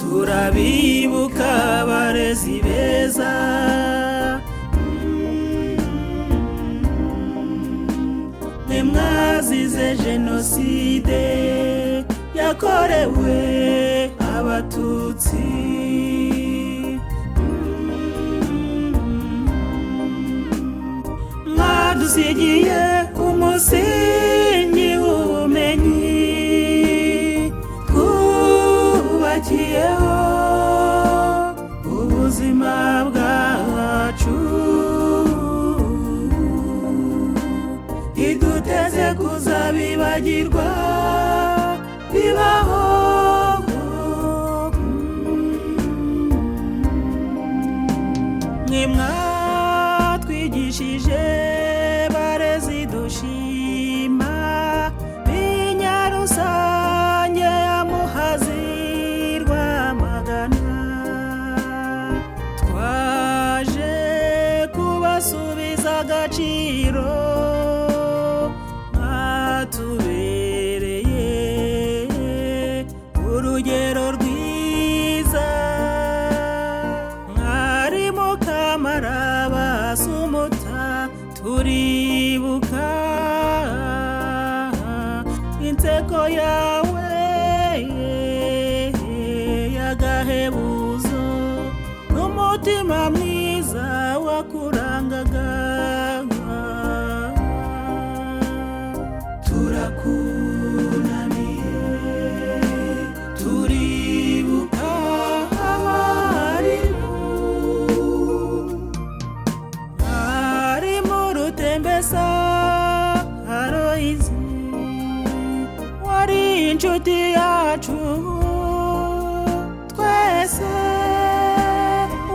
Turabibuka abarezi beza, mwe mwazize jenoside yakorewe Abatutsi. Mwadusigiye umusingi w'ubumenyi twubakiyeho ubuzima bwacu, iduteze kuzabibagirwa bibaho. Mwe mwatwigishije barezi dushima, Binyarusange ya Muhazi Rwamagana, twaje kubasubiza agaciro mwatubereye urugero rwiza. Mwarimu Kamaraba Sumuta, turibuka inseko yawe y'agahebuzo n'umutima mwiza wakurangaga. Turakunamiye, turibuka abarimu. Mwarimu Rutembesa Aloyizi, wari inshuti yacu twese,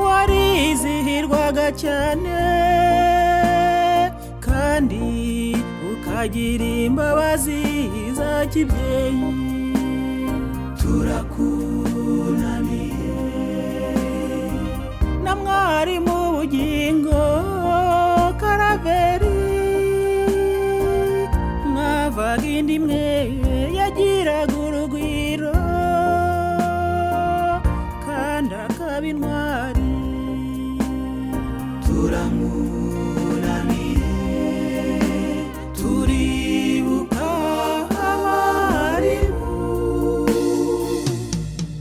warizihirwaga cyane kandi ukagira imbabazi za kibyeyi. Turakunamiye na mwarimu Bugingo Karaveri, mwavaga inda imwe, yagiraga urugwiro kandi akaba intwari. Turamwunamiye, turibuka abarimu.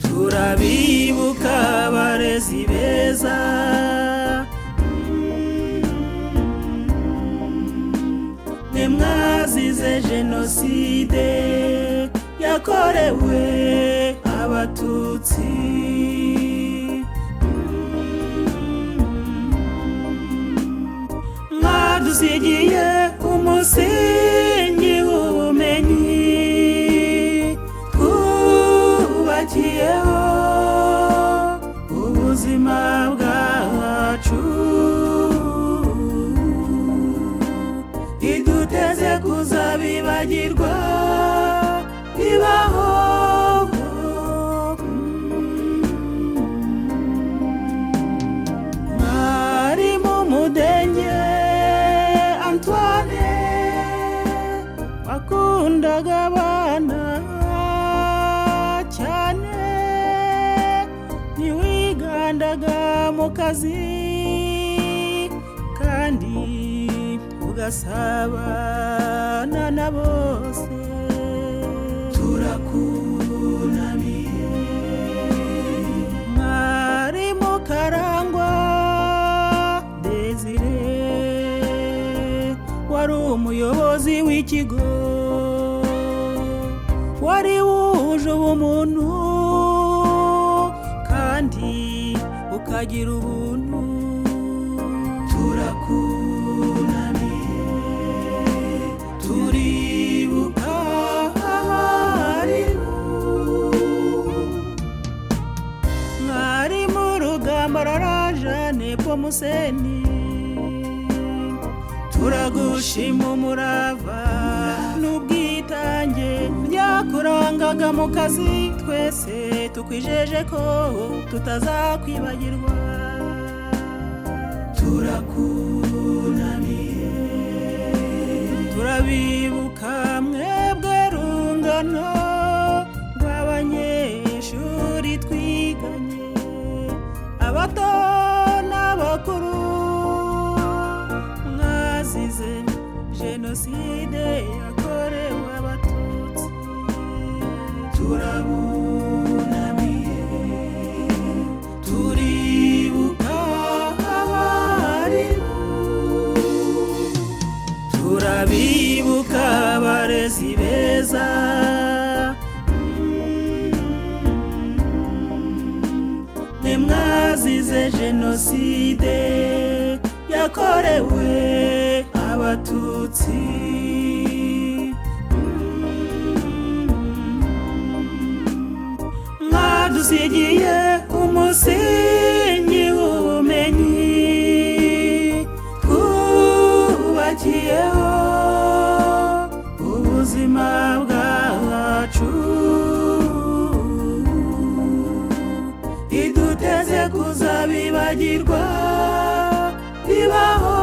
Turabibuka abarezi beza, mwe mwazize jenoside yakorewe Abatutsi. Mwadusigiye umusingi w'ubumenyi twubakiyeho ubuzima bwacu, iduteze kuzabibagirwa bibaho. Mwarimu Mudenge Antoine, wakundaga abana cyane, ntiwigandaga mu kazi kandi ugasabana na bose. Turakunamiye mwarimu Karangwa Desire, wari umuyobozi w'ikigo, wari wuje ubumuntu kandi ukagira ubuntu. Turakunamiye, turibuka abarimu. Mwarimu Rugamba Rarajane Pomuseni, turagushima umurava n'ubwitange byakurangaga mu kazi, twese tukwijeje ko tutazakwibagirwa. Turakunamiye, turabibuka mwebwe rungano rw'abanyeshuri twiganye. Abazize jenoside yakorewe Abatutsi. Mwadusigiye umusingi w'ubumenyi twubakiyeho ubuzima bwacu, iduteze kuzabibagirwa bibaho.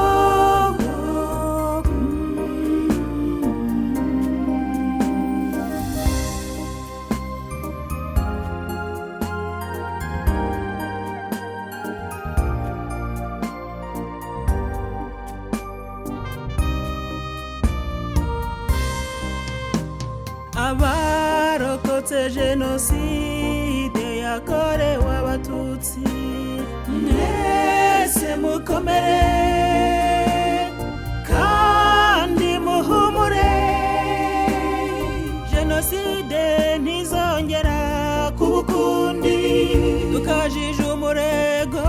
Abarokotse jenoside yakorewe Abatutsi, mwese mukomere kandi muhumure, jenoside ntizongera kuba ukundi. Tukajije umurego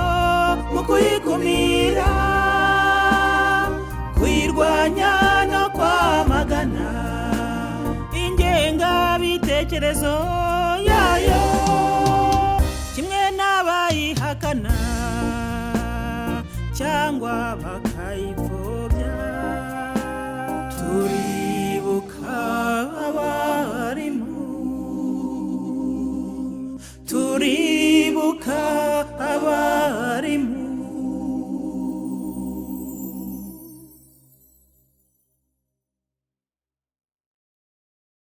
mu kuyikumira, kuyirwanya no kwamagana ingengabitekerezo yayo, kimwe n'abayihakana cyangwa bakayipfobya. Turibuka abarimu, turibuka.